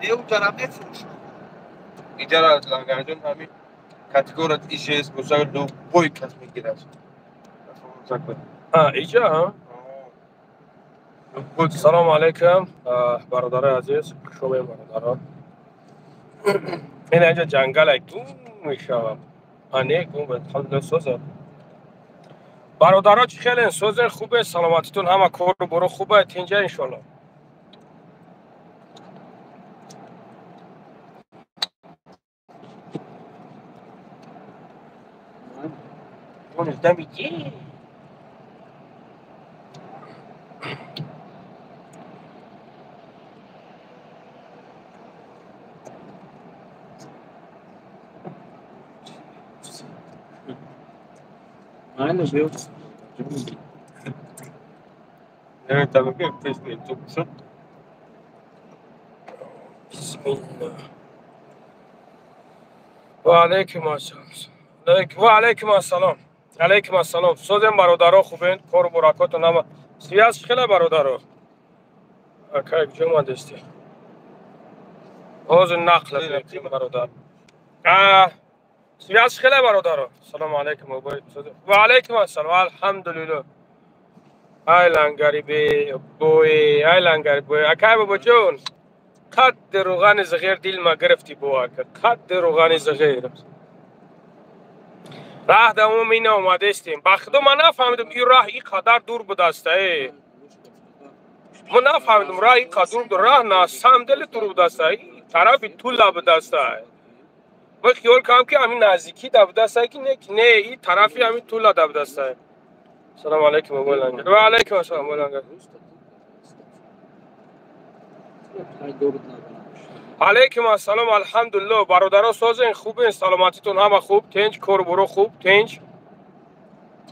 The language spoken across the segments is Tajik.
Не уҷара мефурӯшам. Иҷара лангарҷон ҳамин категория ИЖС боша, любой кас мегирад. Иҷа? Салому алайкум, бародарои азиз, хуш омадед, бародарон. Ин инҷа ҷангал гум мешавам. Не, гум, алҳамдулилла, соза. Бародаро, чӣ хелен, созен, хубе, саломатитон, ҳама кору боро хубе, тинҷа, иншоалло. Бисмилла. Ва алайкум ассалом. Ва алайкум ассалом. Алайкум ассалом. Созем, бародаро, хубен, кору буракотон ҳама. Связь хеле, бародаро. Акай, куҷо омадести? Ҳозир нақл мекунем, бародар. Связь хеле, бародаро. Салому алайкум. Ва алайкум ассалом. Алҳамдулилло. Ай лангари бой, ай лангари бой. Акай бобоҷон, қадди руғани зағир дил ма гирифтӣ бо ака. Қадди руғани зағир. Раҳ давом ина омадестем. Ба худо, ман нафаҳмидам, ин раҳ ин қадар дур будаста. Э. Ман нафаҳмидам, раҳ ин қадар дур, раҳ на самом деле дур будаста. Тарафи Тула будаста. Ман хиёл кардам, ки ҳамин наздикӣ да будаста, ки не, не, ин тарафи ҳамин Тула да будаста. Салому алайкум, бобои лангар. Ва алайкум ассалом, бобои лангар. Алайкум ассалом, алҳамдулилло, бародаро, созен, хубен, саломатитон ҳама хуб, тинҷ, кору боро хуб, тинҷ.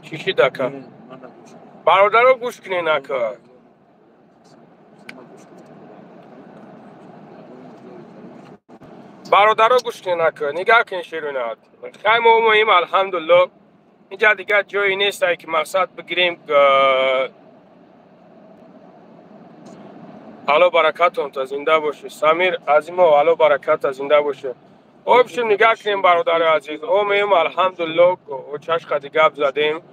Чӣ шид, ака? Бародаро, гӯш кунен, ака. Бародаро, гӯш кунен, ака. Нигаҳ кунен, шерунат. Хай, мо омоем, алҳамдулилло. Инҷа дигар ҷое нестай, ки мақсад бигирем. Алло баракатон та, зинда бошед. Самир Азимов, алло бараката, зинда бошед. Общем, нигаҳ кунем, бародари азиз. Омем, алҳамдулилло, очаш қади гап задем.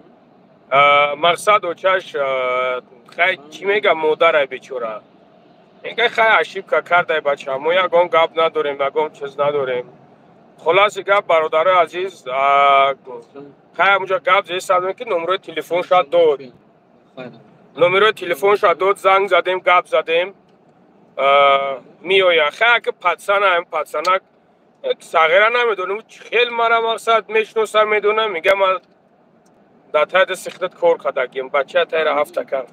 Мақсад, очаш хай чӣ мега, модарай бечора. Мега, хай, ошибка кардай бача. Мо ягон гап надорем, ягон чиз надорем. Хулоси гап, бародарои азиз, хай, ҳамунҷо гап зестадем, ки номерои телефонша дод. Номерои телефонша дод, занг задем, гап задем. Меояд. Хай, ака пацана, пацанак сағира намедонам, хел мара мақсад мешиносам, медонам, мега, ман дар таи дасти худат кор кардагим, бача тайра ҳафта кард.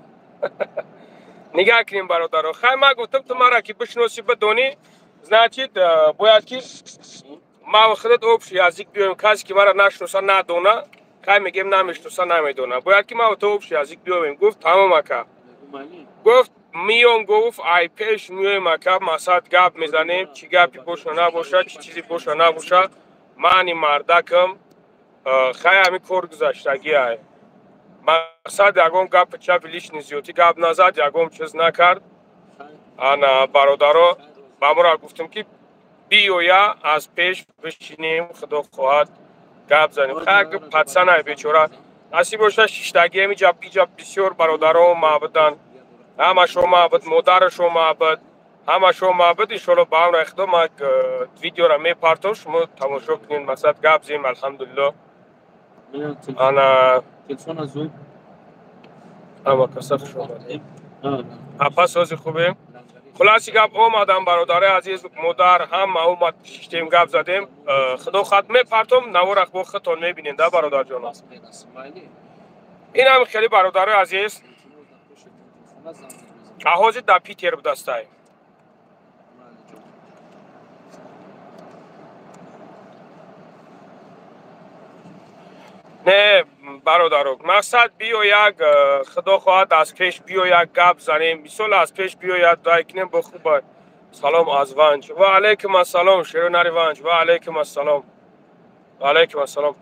Нигаҳ кунем, бародаро. Хай, ман гуфтам, ту мара ки бишиносӣ, бидонӣ, значит, бояд ки ман худат общий язык биёем. Касе ки мара нашиноса, надона, хай, мегем, намешиноса, намедона. Бояд ки ман ту общий язык биёем. Гуфт, тамом, ака. Гуфт, миём, гуфт, ай пеш миёем, ака, мақсад гап мезанем, чӣ гапи боша набоша, чӣ чизе боша набоша, мани мардакам, хай, ҳамин кор гузаштагӣ ай. Мақсад, ягон гапи чапи лишний зиёдӣ гап назад, ягон чиз накард. Ана, бародаро, ба моро гуфтем, ки биёя, аз пеш бишинем, худо хоҳад, гап занем. Хай, пацанай бечора. Насиб боша, шиштагӣ ҳамиҷа иҷа бисёр бародаро омабуданд. Ҳамаш омабуд, модараш омабуд, ҳамаш омабуд. Иншоалло, ба амри худо, ман видеора мепартом, шумо тамошо кунед, мақсад гап зем, алҳамдулилло. Ана ҳама каса хуш омадед. Апа, сози, хубе? Хулоси гап, омадам, бародари азиз, модар ҳама омад, шиштем, гап задем. Худо хат мепартом, наворах бо худтон мебинем да, бародарҷонам. Инам хеле, бародари азиз. Ҳозир дар Питер будастай. Не, бародаро, мақсад, биё, як, худо хоҳад, аз пеш биё, як гап занем, мисол, аз пеш биёяд, дай кунем, бо хуба. Салом аз Ванҷ. Ва алайкум ассалом, шеронари Ванҷ. Ва алайкум ассалом, ва алайкум ассалом.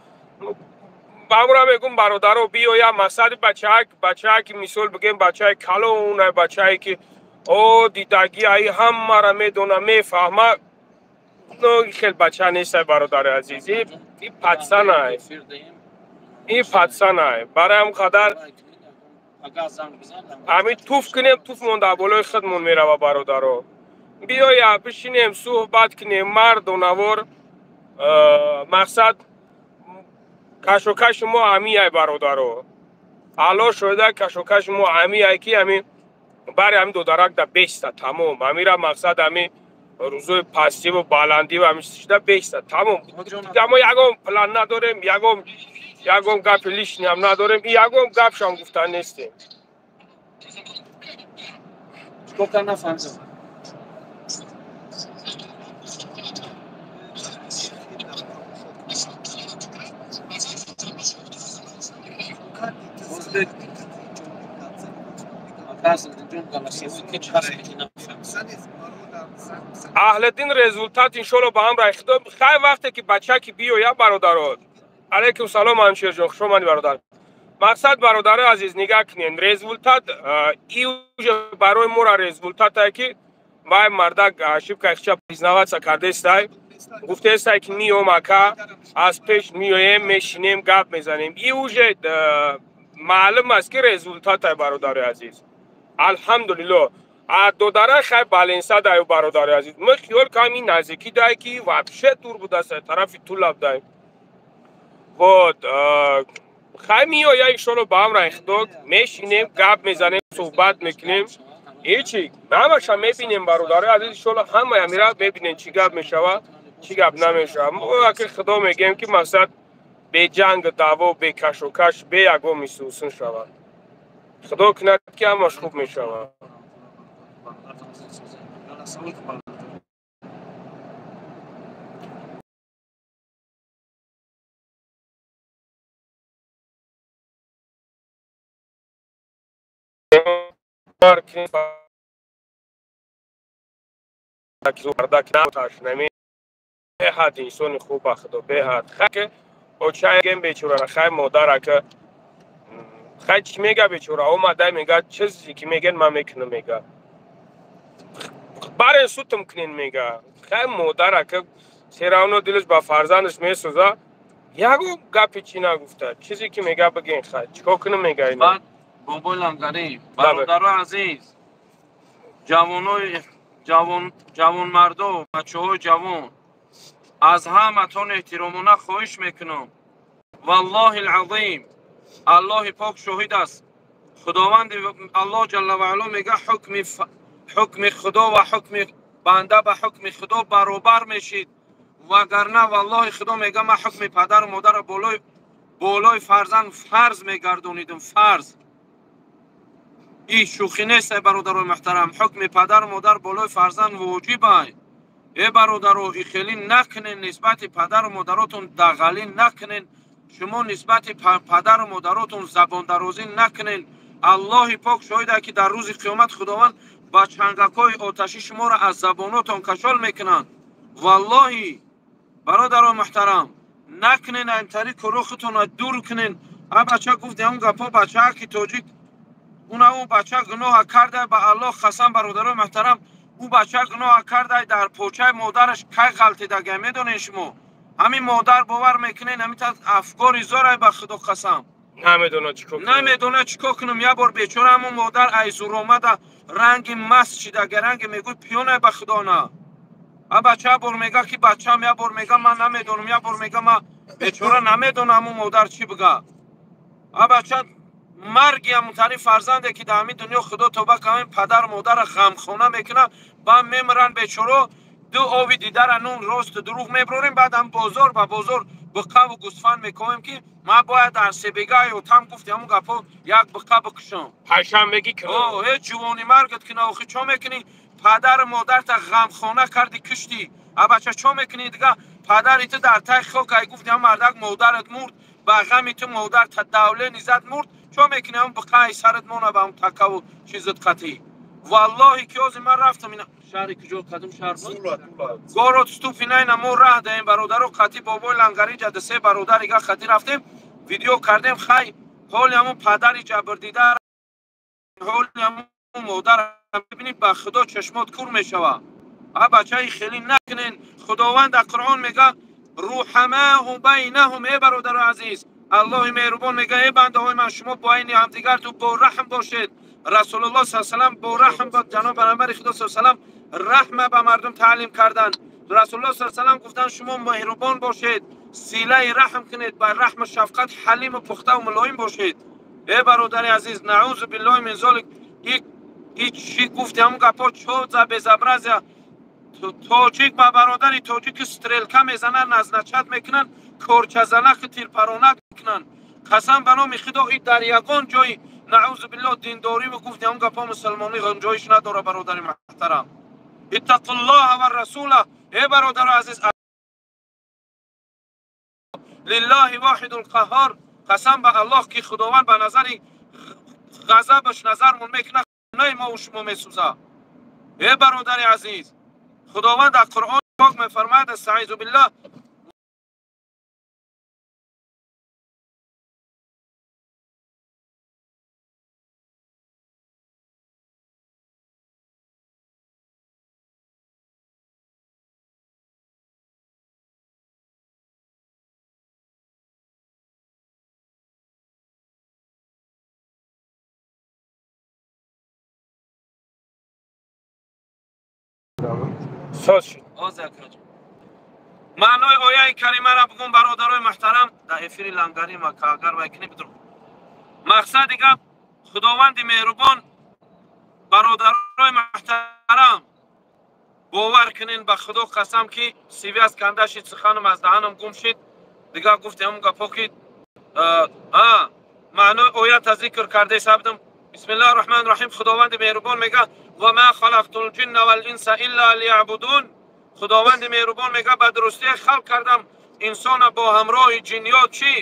Ба мегум, бародаро, биёя, мақсади бачаак, бачаки, мисол бигем, бачаи калон, бачае ки О дидаги ай ҳаммара медона, мефаҳма. Но хел бача нестай, бародари азиз. И пацанай. И пацанай. Барои ҳам қадар ҳамин туф кунем, туф монда болои худмон мерава, бародаро. Биёя бишинем, суҳбат кунем, мардонавор. Мақсад кашокаши мо ҳамияй, бародаро. Алло шоҳида, кашокаши мо ҳамияй, ки ҳамин бари ҳамин додарак да беста тамом. Ҳамира мақсад ҳамин рӯзои пастиву баландиву ҳамин шида беста тамом. Мо ягон план надорем, ягон гапи лишниам надорем, ягон гапшам гуфта нестем. Аҳлиддин результат иншолло ба ҳам рай худо. Хай вақте ки бача ки биёя, бародаро. Алайкум салом, ҳамширҷон, хуш омадӣ, бародар. Мақсад, бародари азиз, нигаҳ кунед, результат и уже барои мора результатае ки вай мардак ошибкаи хича признаваться кардестай, гуфтестай ки миём, ака, аз пеш миёем, мешинем, гап мезанем. И уже маълум аст ки результатай, бародари азиз. Алҳамдулилло. А додара хай баленса даю, бародари азиз. Мо хиёл кам ин наздикӣ дай ки вообще дур будаст, тарафи тулаб дай. Вот хай миёя иншолло ба ҳам рай худо, мешинем, гап мезанем, суҳбат мекунем. Ҳечи ҳамаша мебинем, бародари азиз, иншолло ҳамаи ҳамира мебинем, чӣ гап мешава, чӣ гап намешава. Мо аки худо мегӯем ки мақсад бе ҷангу даъво, бе кашокаш, бе ягон мисусун шавад. Худо кунад ки ҳамаш хуб мешавад. Беҳад инсони хуб, ба худо, беҳад. Хай очаген бечора, хай модарака хай чӣ мега бечора, омада мега чизе ки мегӯяд ман мекунам, мега барен сутм кунен, мега. Хай модарака всё равно дилаш ба фарзандаш месӯза, ягон гапи чӣ нагуфта, чизе ки мега бигӯен, хай чӣ кор кунам, мега ина. Бобои Лангарӣ, бародарои азиз, ҷавонои ҷавонмардо, бачаҳои ҷавон, аз ҳаматон эҳтиромона хоҳиш мекунам. Валлоҳи алазим, Аллоҳи пок шоҳид аст. Худованди Аллоҳ ҷалла ва ало мега ҳукми Худо ва ҳукми банда ба ҳукми Худо баробар мешид. Вагарна валлоҳи Худо мега ман ҳукми падару модарро болои фарзанд фарз мегардонидам, фарз. И шӯхӣ нест, эй бародарои муҳтарам, ҳукми падару модар болои фарзанд воҷибай. Э бародаро, и хеле накунен, нисбати падару модаротон дағалӣ накунен, шумо нисбати падару модаротон забондарозӣ накунен. Аллоҳи пок шоҳид ки дар рӯзи қиёмат Худованд ба чангакҳои оташӣ шуморо аз забонотон кашол мекунанд. Валлоҳи бародарои муҳтарам, накунен, интари корохутонро дур кунен. А бача гуфт ҳамон гапҳо, бачаа ки тоҷик, уна ӯ бача гуноҳа карда, ба Аллоҳ қасам, бародарои муҳтарам, ӯ бача гуноҳа карда, дар почаи модараш кай ғалтидага, медонед шумо? Ҳамин модар бовар мекунед, ҳамин афкори зорай, ба Худо қасам. Намедона чӣ кор кунам. Намедона чӣ кор кунам. Як бор бечора ҳамон модар айзуромада ранги маст шидага, ранги мегӯй пиёнай, ба Худо на. А бача як бор мега ки бачам, як бор мега ман намедонам, як бор мега ман бечора намедонам ҳамон модар чӣ бига. А бача марги ҳамонтари фарзанде ки дар ҳамин дунё Худо тоба кунад, падару модарро ғамхона мекунад, баъд мемиранд бечоро, ду ови дидара нун росту дурӯғ меброрем, баъд ҳам бозор ба бозор буққаву гӯсфанд мековем ки ман бояд дар себега ётам, гуфти ҳамон гапҳо як буққа бикушам. Панҷшанбегӣ кунам. О, ҳеҷ ҷувони маргат кина, охи чо мекунӣ? Падару модарта ғамхона карди, куштӣ. А бача чо мекунӣ дига? Падари ту дар таи хок ай, гуфти ҳамон мардак модарат мурд, ба ғами ту модарта давлени зад мурд, чо мекунӣ ҳамон буққа ай сарат мона ба ҳамон такаву чизат қатӣ. Валлоҳи ки ҳозир ман рафтам ина шаҳри куҷо, кадом шаҳр буд? Город Ступино, ина мо раҳ даем, бародаро, қатӣ бобои Лангари ҷада се бародар ига қатӣ рафтем, видео кардем. Хай ҳоли ҳамон падари ҷабрдида, ҳоли ҳамон модар мебинӣ, ба худо чашмот кур мешава. А бачаи хеле накунен. Худованд дар Қуръон мега: рӯҳамаҳу байнаҳум. Э бародари азиз, Аллоҳи меҳрубон мега: э бандаҳои ман, шумо бо айни ҳамдигарту бо раҳм бошед. Расулуллоҳ с салам бо раҳм, бо ҷаноб пайғамбари худо с салам раҳма ба мардум таълим карданд. Расулуллоҳ с салам гуфтанд: шумо меҳрубон бошед, силаи раҳм кунед, ба раҳму шафқат ҳалиму пухтаву мулоим бошед. Э бародари азиз, наузу биллоҳи мин золик. И чӣ гуфти ҳамун гапҳо? Чо за безобразия? Тоҷик ба бародари тоҷики стрелка мезананд, назначать мекунанд, корчазанаку тирпаронак мекунанд. Қасам ба номи худо, и дар ягон ҷои, наузу биллоҳ, диндориву гуфти ҳамун гапҳо мусулмонӣ ғунҷоиш надорад. Бародари муҳтарам, иттақуллоҳа ва расула. Э бародари азиз, лиллаҳи воҳидул қаҳҳор. Қасам ба Аллоҳ, ки Худованд ба назари ғазабаш назармон мекунад, хонаи мову шумо месӯзад. Э бародари азиз, Худованд дар Қуръони пок мефармояд: астаизу биллоҳ. Соз шуд. Маънои ояи каримаро бугум, бародарои муҳтарам, дар эфири лангари ма агар вай кунӣ бидур. Мақсади гап, Худованди меҳрубон, бародарои муҳтарам, бовар кунен, ба худо қасам, ки связь канда шид, суханам аз даҳанам гум шид. Дигар гуфти ҳамун гапҳо, ки маънои оята зикр карда сабдам. Бисмиллаҳи раҳмани раҳим. Худованди меҳрубон мега: ва ма халақтул ҷинна вал инса илла лияъбудун. Худованди меҳрубон мега: ба дурустӣ халқ кардам инсона бо ҳамроҳи ҷинниёт чӣ?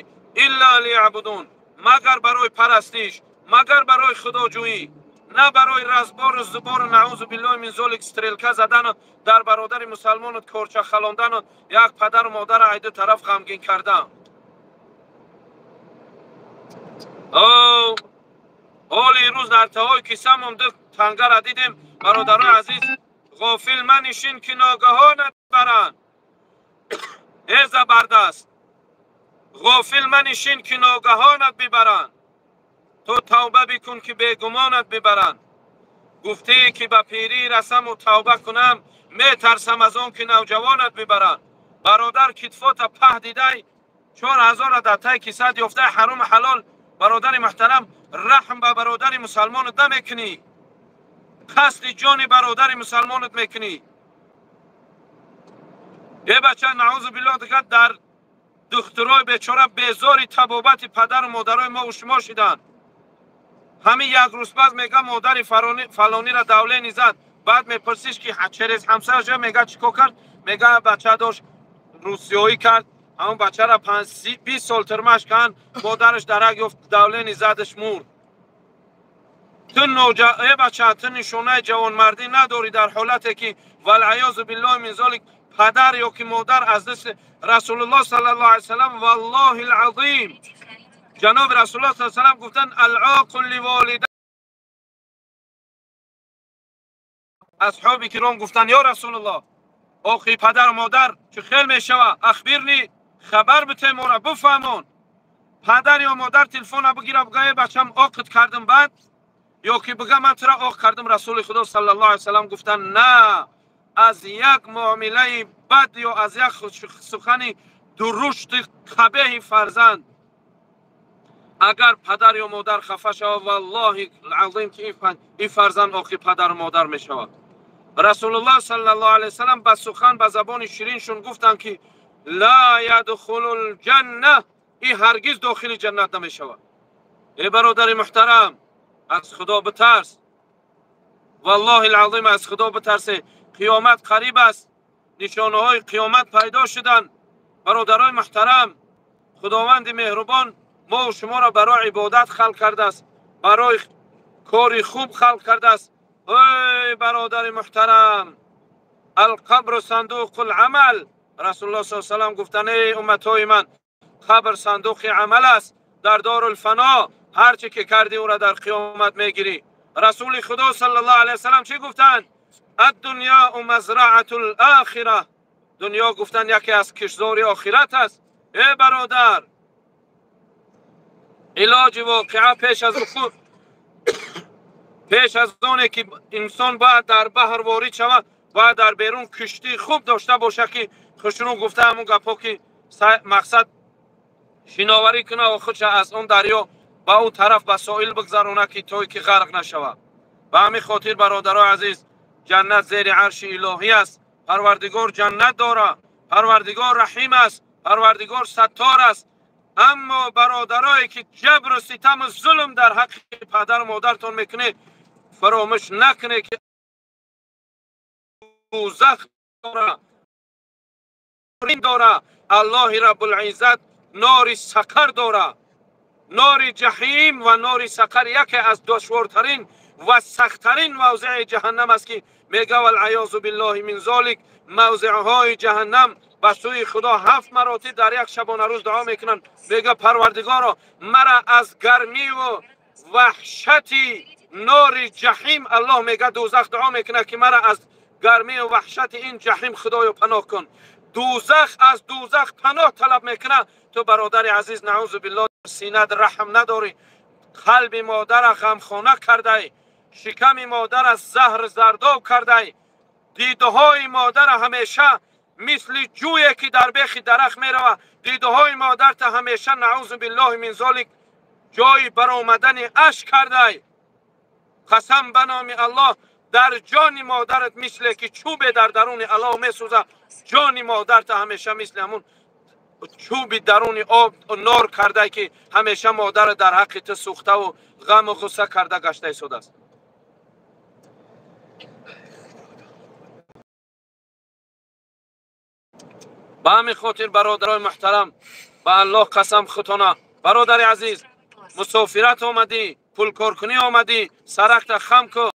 Илла лияъбудун, магар барои парастиш, магар барои худоҷӯӣ, на барои разбору зубору, наузу биллоҳи мин золик, стрелка задану дар бародари мусалмону корча халондану як падару модарро ай ду тараф ғамгин кардан. Ҳоли рӯз дар таҳои кисамон ду тангара дидем. Бародарои азиз, ғофил манишин, ки ногаҳонат баранд. Э забардаст, ғофил манишин, ки ногаҳонат бибаранд. Ту тавба бикун, ки бегумонат бибаранд. Гуфтӣ, ки ба пирӣ расаму тавба кунам, метарсам аз он ки навҷавонат бибаранд. Бародар, китфота паҳ дидай, 4000-а дар тай кисат ёфтай, ҳарому ҳалол. Бародари муҳтарам, раҳм ба бародари мусалмонат намекунӣ, қасди ҷони бародари мусалмонат мекунӣ. Е бача, наузу биллоҳ, дигар дар духтурои бечора безори табобати падару модарои мову шумо шиданд. Ҳамин як рӯз пас мега: модари фалонира давление зад. Баъд мепурсиш, ки через ҳамсараш мега: чӣ кор кард? Мега: бача дошт, русиёӣ кард, ҳамон бачара 20 сол тирмаш канд, модараш дарак ёфт, давление задаш, мурд. Ту э бача, ту нишонаи ҷавонмардӣ надорӣ, дар ҳолате ки, валъаёзу биллоҳи мин золик, падар ё ки модар аз дасти Расулуллоҳ саллаллоҳу алайҳи васаллам, валлоҳи лазим, ҷаноби Расулуллоҳ саллаллоҳу алайҳи васаллам гуфтанд: алъоқу ливолида. Асҳоби киром гуфтанд: ё Расулуллоҳ, охи падару модар чӣ хел мешава? Ахбирни, хабар бите, мора бифаҳмон. Падар ё модар телефона бигира, буга: э бачам, оқит кардам, баъд ё ки бига: ман тура оқ кардам. Расули худо саллаллоҳу алайҳи васаллам гуфтанд: на, аз як муомилаи бад ё аз як сухани дурушти қабеҳи фарзанд агар падар ё модар хафа шавад, валлоҳи азим, ки ин фарзанд оқи падару модар мешавад. Расулуллоҳ саллаллоҳу алайҳи васаллам ба сухан, ба забони шириншон гуфтанд, ки ла ядхулул ҷанна, ин ҳаргиз дохили ҷаннат намешавад. Э бародари муҳтарам, аз худо битарс, валлоҳи лазим, аз худо битарсе. Қиёмат қариб аст, нишонаҳои қиёмат пайдо шуданд. Бародарои муҳтарам, Худованди меҳрубон мову шуморо барои ибодат халқ кардааст, барои кори хуб халқ кардааст. Ой бародари муҳтарам, алқабру сандуқул амал. Расулуллоҳ с салам гуфтанд: эй умматҳои ман, қабр сандуқи амал аст. Дар дорулфано ҳар чӣ ки кардӣ, ӯра дар қиёмат мегирӣ. Расули Худо саллаллоҳу алайҳи васаллам чӣ гуфтанд? Ад-дунё мазраатул охира. Дунё гуфтан яке аз киштзори охират аст. Эй бародар, илоҷи воқеа пеш аз вуқӯъ, пеш аз оне ки инсон бояд дар баҳр ворид шавад, бояд дар берун киштии хуб дошта бошад, ки хушрӯ гуфта ҳамун гапҳо ки мақсад шиноварӣ кунад ва худша аз он дарё ба ӯ тараф ба соҳил бигзаронад, ки той ки ғарқ нашавад. Ба ҳамин хотир бародарои азиз, ҷаннат зери арши илоҳӣ аст. Парвардигор ҷаннат дора, Парвардигор раҳим аст, Парвардигор саттор аст. Аммо бародарое ки ҷабру ситаму зулм дар ҳаққи падару модартон мекунед, фаромӯш накунед ки дӯзах дора, дора. Аллоҳи Раббулиззат нори сақар дора. Нори ҷаҳим ва нори сақар яке аз душвортарин ва сахттарин мавзеи ҷаҳаннам аст, ки мега валъаёзу биллоҳи мин золик, мавзеъҳои ҷаҳаннам ба сӯи Худо 7 маротиб дар як шабонарӯз дуо мекунанд. Мега Парвардигоро, мара аз гармиву ваҳшати нори ҷаҳим, Аллоҳ мега дӯзах дуо мекунад ки мара аз гармию ваҳшати ин ҷаҳим Худоё паноҳ кун. Дӯзах аз дӯзах паноҳ талаб мекунад. Ту бародари азиз, наъузу биллоҳ, синат раҳм надорӣ, қалби модара ғамхона кардай, шиками модара заҳр зардоб кардай, дидаҳои модара ҳамеша мисли ҷӯе ки дар бехи дарахт меравад, дидаҳои модарта ҳамеша наъузу биллоҳи мин золик ҷои баромадани ашк кардай. Қасам ба номи Аллоҳ, дар ҷони модарат мисле ки чӯбе дар даруни алов месӯзад, ҷони модарта ҳамеша мисли ҳамун чӯби даруни об нор кардай, ки ҳамеша модара дар ҳаққи ту сӯхтаву ғаму ғусса карда гашта истодааст. Ба ҳамин хотир бародарои муҳтарам, ба Аллоҳ қасам худтона, бародари азиз, мусофират омадӣ, пулкоркунӣ омадӣ, саракта хам ку.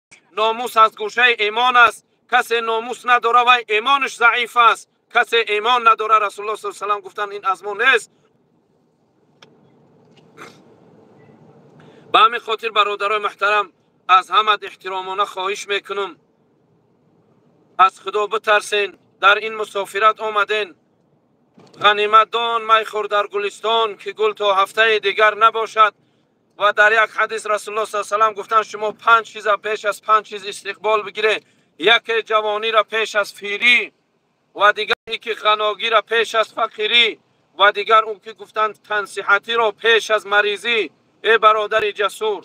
Номус аз гӯшаи имон аст. Касе номус надора, вай имонаш заиф аст. Касе имон надора, Расулуллоҳ саллаллоҳу алайҳи васаллам гуфтанд, ин аз мо нест. Ба ҳамин хотир бародарои муҳтарам, аз ҳамат эҳтиромона хоҳиш мекунам, аз Худо битарсен. Дар ин мусофират омаден, ғанимат дон майхӯр дар гулистон, ки гул то ҳафтаи дигар набошад. Ва дар як ҳадис Расулуллоҳ саллаллоҳу алайҳи васаллам гуфтанд, шумо 5 чиза пеш аз 5 чиз истиқбол бигиред. Яке ҷавониро пеш аз фирӣ, ва дигар ки ғаногиро пеш аз фақирӣ, ва дигар он ки гуфтанд тансиҳатиро пеш аз маризӣ. Эй бародари ҷасур,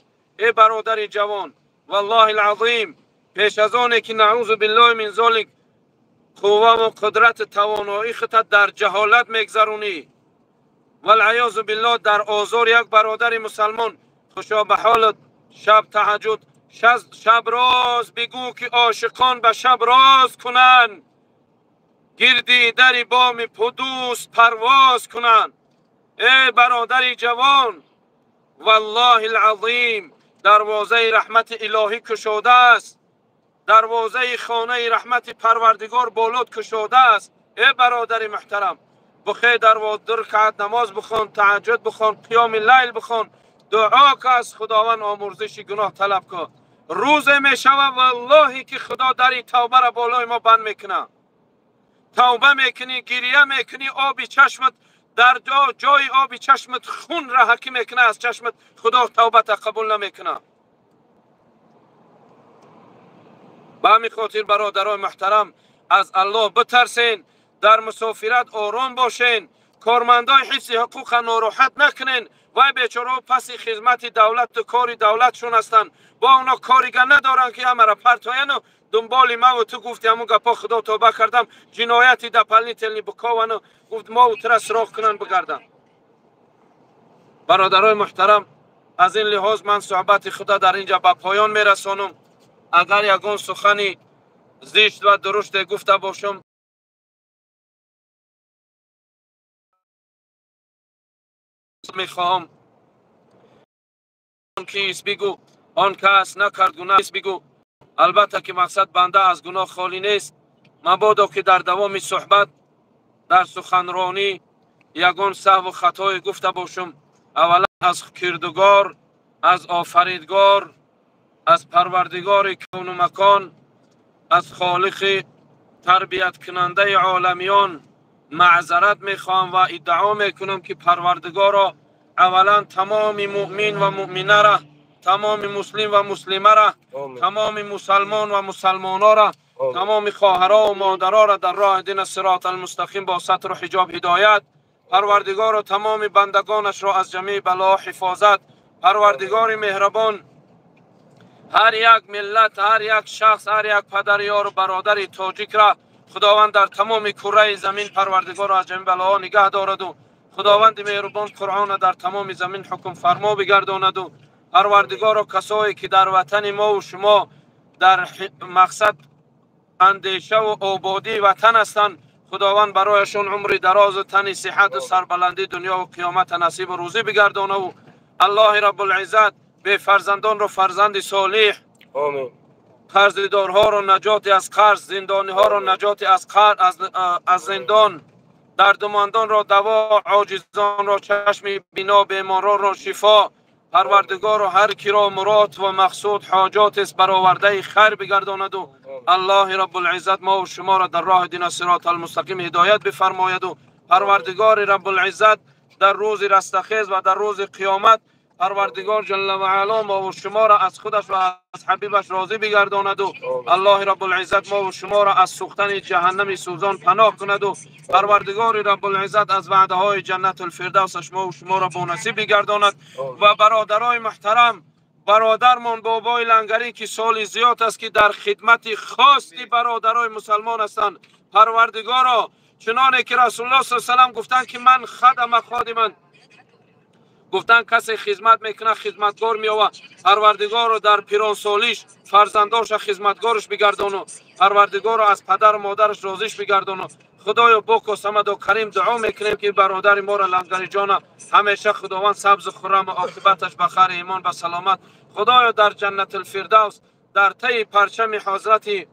эй бародари ҷавон, валлоҳи алазим, пеш аз оне ки наъузу биллоҳи мин золик қувваву қудрати тавоноӣ худта дар ҷаҳолат мегзаронӣ, валъаёзу биллоҳ дар озор як бародари мусалмон, хушо ба ҳолат шаб таҳаҷҷуд, шаб роз бигӯ ки ошиқон ба шаб роз кунанд, гирди дари боми пудӯст парвоз кунанд. Эй бародари ҷавон, валлоҳи алазим, дарвозаи раҳмати илоҳӣ кушодааст, дарвозаи хонаи раҳмати Парвардигор болот кушодааст. Эй бародари муҳтарам, бухе дарвоз 2 ракъат намоз бихон, таҳаҷҷуд бихон, қиёми лайл бихон, дуо ка, аз Худованд омӯрзиши гуноҳ талаб кун. Рӯзе мешавад валлоҳе ки Худо дари тавбаро болои мо банд мекунад. Тавба мекунӣ, гирия мекунӣ, оби чашмат дар ҷои оби чашмат хун раҳакӣ мекунад аз чашмат, Худо тавбата қабул намекунад. Ба ҳамин хотир бародарои муҳтарам, аз Аллоҳ битарсен, дар мусофират ором бошен, кормандои ҳифзи ҳуқуқа нороҳат накунен. Вай бечораҳо паси хизмати давлату кори давлатшон ҳастанд, бо оно корига надоранд ки ҳамара партояну дунболи маву ту гуфти ҳамун гапҳо Худо тоба кардам, ҷинояти дополнительный биковану гуфт мову тура суроғ кунанд бигарданд. Бародарои муҳтарам, аз ин лиҳоз ман суҳбати худа дар инҷа ба поён мерасонам. Агар ягон сухани зишт ва дуруште гуфта бошам, мехоҳам кист бигӯ, он кас накард гуноҳ бигӯ. Албатта ки мақсад банда аз гуноҳ холӣ нест. Мабодо ки дар давоми суҳбат, дар суханронӣ ягон саҳву хатое гуфта бошам, аввалан аз кирдугор, аз офаридгор, Аз Парвардигори кавну макон, аз Холиқи тарбияткунандаи оламиён маъзарат мехоҳам ва иддао мекунам, ки Парвардигоро, аввалан тамоми муъмин ва муъминара, тамоми муслим ва муслимара, тамоми мусалмон ва мусалмонора, тамоми хоҳаро ва модарора дар роҳи дина сирот алмустақим бо сатру ҳиҷоб ҳидоят. Парвардигоро, тамоми бандагонашро аз ҷамеи бало ҳифозат. Парвардигори меҳрабон, ҳар як миллат, ҳар як шахс, ҳар як падар, ёру бародари тоҷикра Худованд дар тамоми кураи замин, Парвардигоро, аз ҷамеи балоҳо нигаҳ дораду Худованди меҳрубон Қуръона дар тамоми замин ҳукмфармо бигардонаду Парвардигоро, касое ки дар ватани мову шумо дар мақсад андешаву ободии ватан ҳастанд, Худованд барояшон умри дарозу тани сиҳату сарбаландии дунёву қиёмата насибу рӯзӣ бигардонаву Аллоҳи Раббулиззат бефарзандонро фарзанди солиҳ, қарздорҳоро наҷоти аз қарз, зиндониҳоро наҷоти аз зиндон, дардумандонро даво, оҷизонро чашми бино, беморонро шифо. Парвардигоро, ҳар киро мурод ва мақсуд ҳоҷотест, баровардаи хайр бигардонаду Аллоҳи Раббулиззат мову шуморо дар роҳи дина сирот алмустақим ҳидоят бифармояду Парвардигори Раббулиззат дар рӯзи растахез ва дар рӯзи қиёмат Парвардигор ҷалла ва аъло мову шуморо аз худаш ва аз ҳабибаш розӣ бигардонаду Аллоҳи Раббулиззат мову шуморо аз сӯхтани ҷаҳаннами сӯзон паноҳ кунаду Парвардигори Раббулиззат аз ваъдаҳои ҷаннатулфирдавсаш мову шуморо бонасиб бигардонад. Ва бародарои муҳтарам, бародармон Бобои Лангарӣ, ки соли зиёд аст, ки дар хидмати хоси бародарои мусалмон ҳастанд, Парвардигоро, чуноне ки Расулуллоҳ саллаллоҳу алайҳи васаллам гуфтанд, ки ман хадама ходиман, гуфтанд, касе хизмат мекунад, хизматгор меёвад. Парвардигоро, дар пиронсолиш фарзандоша хизматгорш бигардону Парвардигоро, аз падару модараш розиш бигардону. Худоё, боку самаду карим, дуо мекунем, ки бародари моро, Лангариҷона, ҳамеша Худованд сабзу хурраму оқибаташ ба хайри имон, ба саломат. Худоё, дар ҷаннатулфирдавс дар таи парчами ҳазрати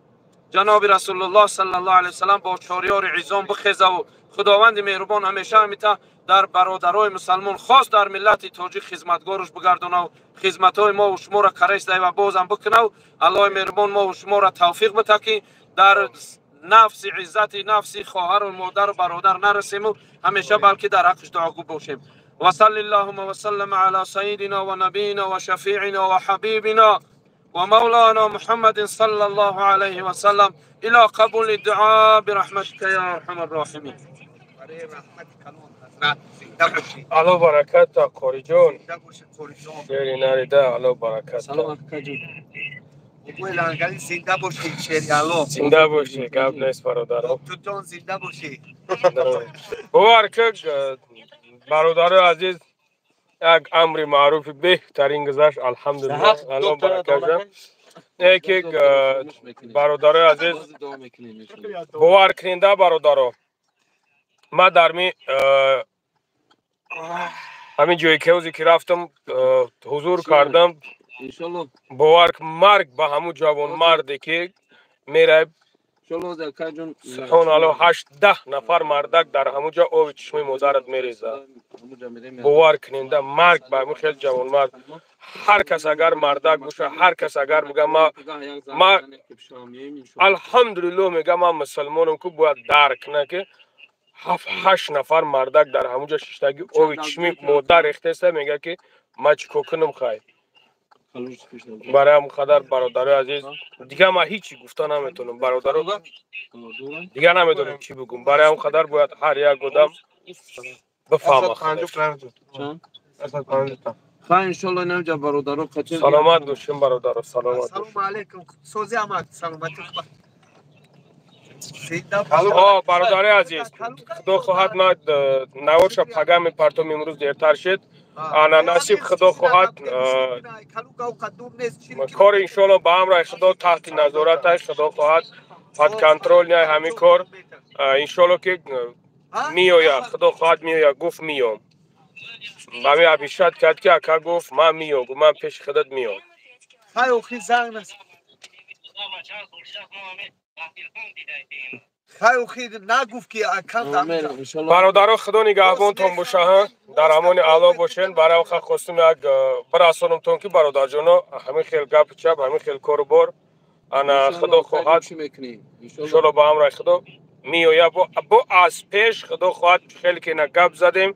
ҷаноби Расулуллоҳ саллаллоҳу алайҳи васаллам бо чориёри изом бихезаву Худованди меҳрубон ҳамеша ҳамита дар бародарои мусалмон, хос дар миллати тоҷик, хизматгоруш бигардонав, хизматҳои мову шуморо каресдай ва бозам бикунав. Аллоҳи меҳрубон мову шуморо тавфиқ бита, ки дар нафси иззати нафси хоҳару модару бародар нарасему ҳамеша, балки дар ҳаққиш дуогӯ бошем. وصل اللهم وسلم على سيدنا ونبينا وشفيعنا وحبيبنا ومولانا محمد صلى الله عليه وسلم إلى قبول الدعاء برحمتك يا أرحم الراحمين. Алло бараката, Қориҷон. Шери нарида, алло бараката. Салом, акаҷон. Лангари, зинда бошӣ, шери алло. Зинда бошӣ, гап нест, бародаро. Докторҷон, зинда бошӣ. Бовар ки, бародарои азиз, як амри маъруфи беҳтарин гузашт, алҳамдулиллоҳ, алло бараката. Не ки, бародарои азиз, бовар кунинда, бародаро, ман дар ми ҳамин ҷое ки ҳозе ки рафтам, ҳузур кардам, бовар, марг ба ҳамун ҷавонмарде ки мерай. Субҳоналло, 8-10 нафар мардак дар ҳамун ҷо оби чишмаи модарат мерезад. Бовар кунинда, марг ба ҳамун хел ҷавонмард. Ҳар кас агар мардак боша, ҳар кас агар мега ма алҳамдулиллоҳ, мега ман мусалмонам ку, бояд дарк кунад, ки 7-8 нафар мардак дар ҳамун ҷо шиштагӣ, оби чишми модар рехтеста, мега ки ман чӣ кор кунам? Хай, барои ҳамн қадар, бародарои азиз, дигар ман ҳеҷ чӣ гуфта наметавонам, бародаро, дигар намедонам чӣ бигӯм. Барои ҳамн қадар бояд ҳар як одам бифаҳма. Хай, иншолло, инамҷа бародаро. Саломат бошем, бародаро, саломат. Ассалому алайкум, сози амак, саломатӣ. Бародари азиз, Худо хоҳад, ман наворша пага мепартом, имрӯз дертар шид. Ана, насиб, Худо хоҳад, кор иншолло ба амраи Худо таҳти назоратай, Худо хоҳад, под контроль ҳамин кор иншолло ки меояд, Худо хоҳад, меояд. Гуфт, меём, ҳамин обещать кард, ки ака гуфт, ман меём, гуфт, ман пеши худат меём. Хай, охи занг нас. Бародаро, худо нигаҳбонтон боша, ҳа, дар амони Аллоҳ бошен. Барои вақт хостум як бирасонумтон, ки бародарҷоно, ҳамин хел гапу чап, ҳамин хел кору бор. Ана, худо хоҳад, иншолло, ба амраи худо меоя бо аз пеш. Худо хоҳад, хеле ки на гап задем,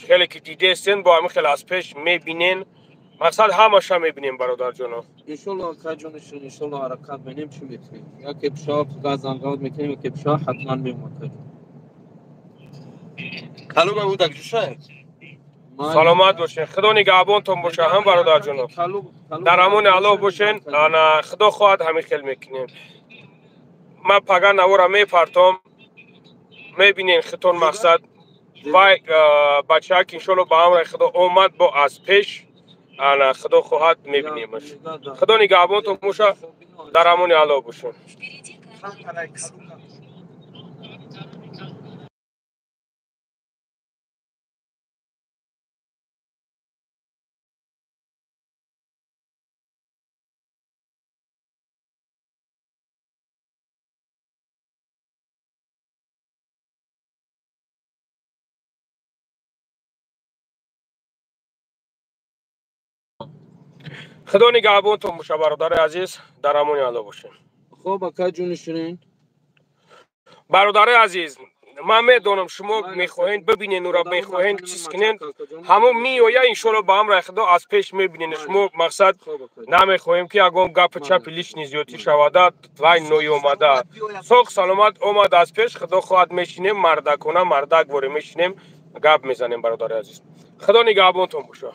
хеле ки дидестен, бо ҳамин хел аз пеш мебинен. Мақсад, ҳамаша мебинем, бародарҷоно. Иншолло, акаҷонишон, иншолло, ҳаракат менем, чӣ мекунем. Яке пишава газангавд мекунем, яке пишава, ҳатман меом, акаҷон. Калуга будак ҷушай. Саломат бошен, худо нигаҳбонтон боша, ҳам бародарҷоно, дар амони Аллоҳ бошен. Ана, худо хоҳад, ҳамин хел мекунем. Ман пага навора мепартом, мебинен хитон. Мақсад, вай бачаак, иншолло, ба амраи худо омад бо аз пеш. Ана, худо хоҳад, мебинемаш. Худо нигаҳбонтон боша, дар амони Аллоҳ бошен. Худо нигаҳбонтон боша, бародари азиз, дар амони Аллоҳ бошем. Хоб, акаҷони ширин. Бародари азиз, ман медонам, шумо мехоҳед бибинен ура, мехоҳед чиз кунен. Ҳамон меоя, иншолло, ба амраи худо, аз пеш мебинен шумо. Мақсад, намехоҳем, ки ягон гапи чапи лишний зиёдтӣ шавада. Вай ноёмада, соғ саломат омад, аз пеш, худо хоҳад, мешинем, мардакона, мардак воре мешинем, гап мезанем. Бародари азиз, худо нигаҳбонтон боша.